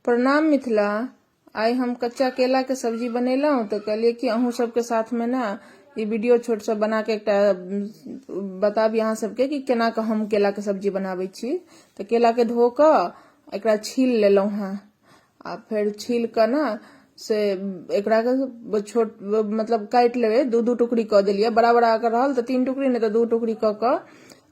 प्रणाम मिथिला। आइ हम कच्चा केला के सब्जी बनेलहुँ तऽ कहलियै कि अहूँ सबके साथमे ने ई वीडियो छोट सा बना के एकटा बताबी अहाँ सबके कि केना कऽ हम केला के सब्जी बनाबै छी। तऽ केला के धो कऽ एकरा छील लेलहुँ हँ आ फेर छील कऽ ने से एकरा के छोट मतलब काटि लेबै, दू दू टुकड़ी कऽ देलियै। बड़ा बड़ा अगर रहल तऽ तीन टुकड़ी, नहि तऽ दू टुकड़ी कऽ कऽ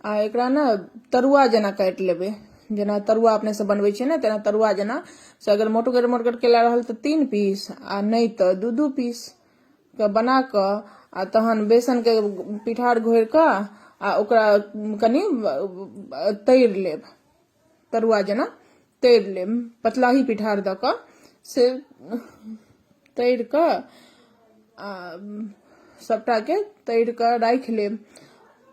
आ एकरा ने तरुआ जेना काटि लेबै, जेना तरुआ अपने सब बनबै छियै ने तेना तरुआ जेना। से अगर मोटगर मोटगर केला रहल तऽ तीन पीस आ नहि तऽ दू दू पीस के बना कऽ आ तहन बेसनके पिठार घोरि कऽ आ ओकरा कनि तरि लेब, तरुआ जेना तरि लेब, पतला ही पिठार दऽ कऽ से तरि कऽ आ सभटाके तरि कऽ राखि लेब।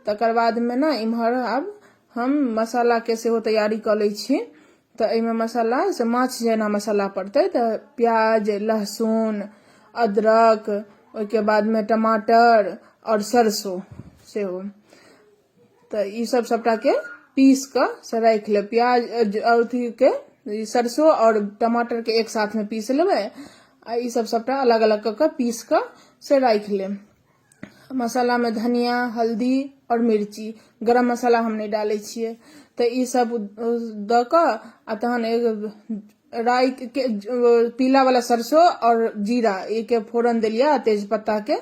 तकर बादमे ने इम्हर आब हम मसालाके सेहो तैयारी कऽ लै छी। तऽ एहिमे मसाला से माछ जेना मसाला पड़तै, तऽ प्याज, लहसुन, अदरक, ओहिके बादमे टमाटर आओर सरसो सेहो। तऽ ई सब सबटाके पीस कऽ से राखि लेब। प्याज अथीके सरसो आओर टमाटरके एक साथमे पीस लेबै आ ई सब सबटा अलग अलग कऽ कऽ पीस कऽ से राखि लेब। मसालामे धनिया, हल्दी आओर मिर्ची, गरम मसाला हम नहि डालै छियै। तऽ ई सब दऽ कऽ आ तहन राई के, पीला वाला सरसो आओर जीरा के फोरन देलियै आ तेजपत्ता के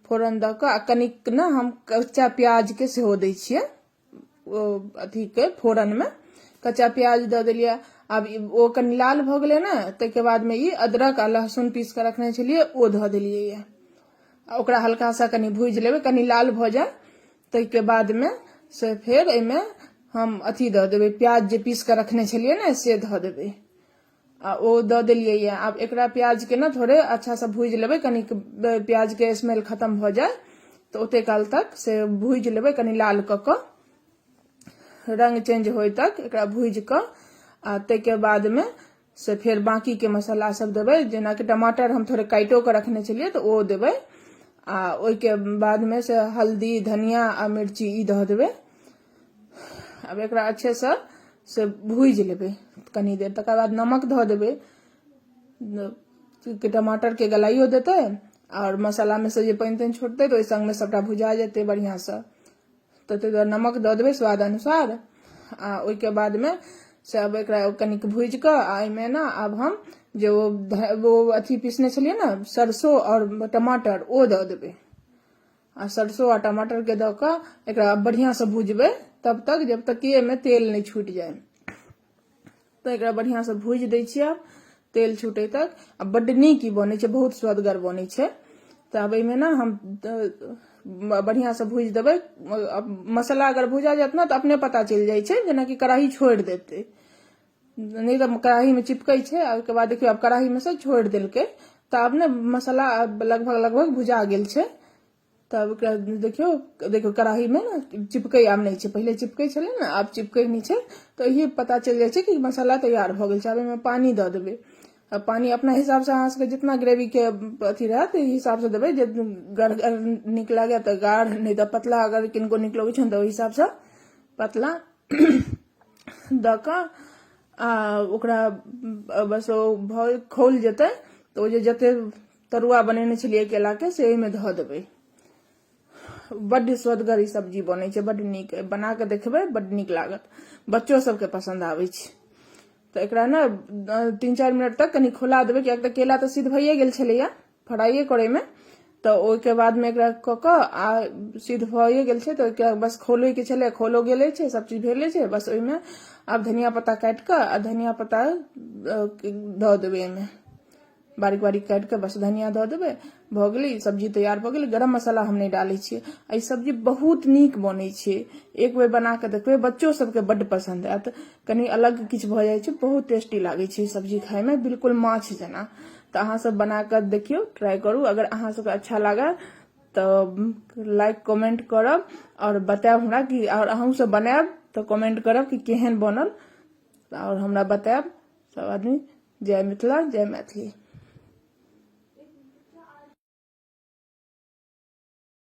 फोरन दऽ कऽ आ कनिक ने हम कच्चा प्याज के सेहो दै छियै ओ अथीके फोरनमे। कच्चा प्याज दऽ देलियै। आब ओ कनि लाल भऽ गेलै ने, ताहिके बादमे ई अदरक आ लहसुन पीस कऽ रखने छलियै, ओ धऽ देलियै आ ओकरा हल्का सा कनि भूजि लेबै, कनि लाल भऽ जाय। ताहिके बादमे से फेर एहिमे हम अथी दऽ देबै, प्याज जे पीस कऽ रखने छलियै ने से धऽ देबै आ ओ दऽ देलियै यऽ। आब एकरा प्याजके ने थोड़े अच्छासँ भूजि लेबै, कनिक प्याजके स्मेल खतम भऽ जाय तऽ ओते काल तक से भूजि लेबै, कनि लाल कऽ कऽ रंग चेंज होय तक एकरा भूजि कऽ आ ताहिके बादमे से फेर बाँकीके मसाला सब देबै, जेनाकि टमाटर हम थोड़े काटिओ कऽ रखने छलियै तऽ ओ देबै आ ओहिके बादमे से हल्दी, धनिया आ मिर्ची ई दऽ देबै। आब एकरा अच्छेसँ से भूजि लेबै कनि देर, तकर बाद नमक धऽ देबै कि टमाटरके गलाइयो देतै आओर मसालामे से जे पानि तानि छोड़तै तऽ ओहि सङ्गमे सभटा भुजा जेतै बढ़िआँसँ। तऽ ताहि दुआरे नमक दऽ देबै स्वाद अनुसार आ ओहिके बादमे से आब एकरा कनिक भूजि कऽ आ एहिमे ने आब हम जे ओ अथी पीसने छलियै ने, सरसो आओर टमाटर, ओ दऽ देबै आ सरसो आ टमाटरके दऽ कऽ एकरा बढ़िआँसँ भुजबै तब तक जब तक कि एहिमे तेल नहि छूटि जाय। तऽ एकरा बढ़िआँसँ भूजि दै छियै आब तेल छूटै तक आ बड्ड नीक ई बनै छै, बहुत स्वदगर बनै छै। तऽ आब एहिमे ने हम बढ़िआँसँ भूजि देबै। मसाला अगर भुजा जायत ने तऽ अपने पता चलि जाइ छै, जेनाकि कड़ाही छोड़ि देतै, नहि तऽ कड़ाहीमे चिपकै छै। आ ओहिके बाद देखियौ, आब कड़ाहीमे से छोड़ि देलकै तऽ आब ने मसाला लगभग लगभग भुजा गेल छै। तब ओकरा देखियौ, देखियौ, कड़ाहीमे ने चिपकै आब नहि छै। पहिले चिपकै छलै ने, आब चिपकै नहि छै। तऽ इहे पता चलि जाइ छै कि मसाला तैयार भऽ गेल छै। आब एहिमे पानि दऽ देबै आ पानि अपना हिसाबसँ अहाँ सबके जितना ग्रेवीके अथी रहत ओहि हिसाबसँ देबै। जे गढ़गर नीक लागै तऽ गाढ़, नहि तऽ पतला अगर किनको नीक लगै छनि तऽ ओहि हिसाबसँ पतला दऽ कऽ आ ओकरा बस ओ भऽ खौल जेतै तऽ ओ जे जते तरुआ बनेने छलियै केलाके से ओहिमे धऽ देबै। बड्ड स्वदगर ई सब्जी बनै छै, बड्ड नीक। बना कऽ देखबै, बड्ड नीक लागत, बच्चो सबके पसन्द आबै छै। तऽ एकरा ने 3-4 मिनट तक कनि खोला देबै, किएक तऽ केला तऽ सिद्ध भइए गेल छलैया फ्राइए करैमे। तऽ ओहिके बादमे एकरा कऽ कऽ आ सिद्ध भइए गेल छै तऽ ओहिके बस खोलैके छलै, खोलो गेले छै, सब चीज भेले छै। बस ओहिमे आब धनिया पत्ता काटि कऽ आ धनिया पत्ता दऽ देबै एहिमे बारीक बारीक काटि कऽ, बस धनिया दऽ देबै, भऽ गेलै, सब्जी तैयार भऽ गेलै। गरम मसाला हम नहि डालै छियै। एहि सब्जी बहुत नीक बनै छै, एक बेर बना कऽ देखबै, बच्चो सबके बड्ड पसन्द आयत। कनि अलग किछु भऽ जाइ छै, बहुत टेस्टी लागै छै सब्जी खायमे, बिल्कुल माछ जेना। तऽ अहाँ सब बना कऽ देखियौ, ट्राई करू। अगर अहाँ सबके अच्छा लागल तऽ लाइक कमेंट करब आओर बतायब हमरा कि, आओर अहूँ सब बनायब तऽ कमेंट करब कि केहन बनल आओर हमरा बतायब सब आदमी। जय मिथिला, जय मैथिली।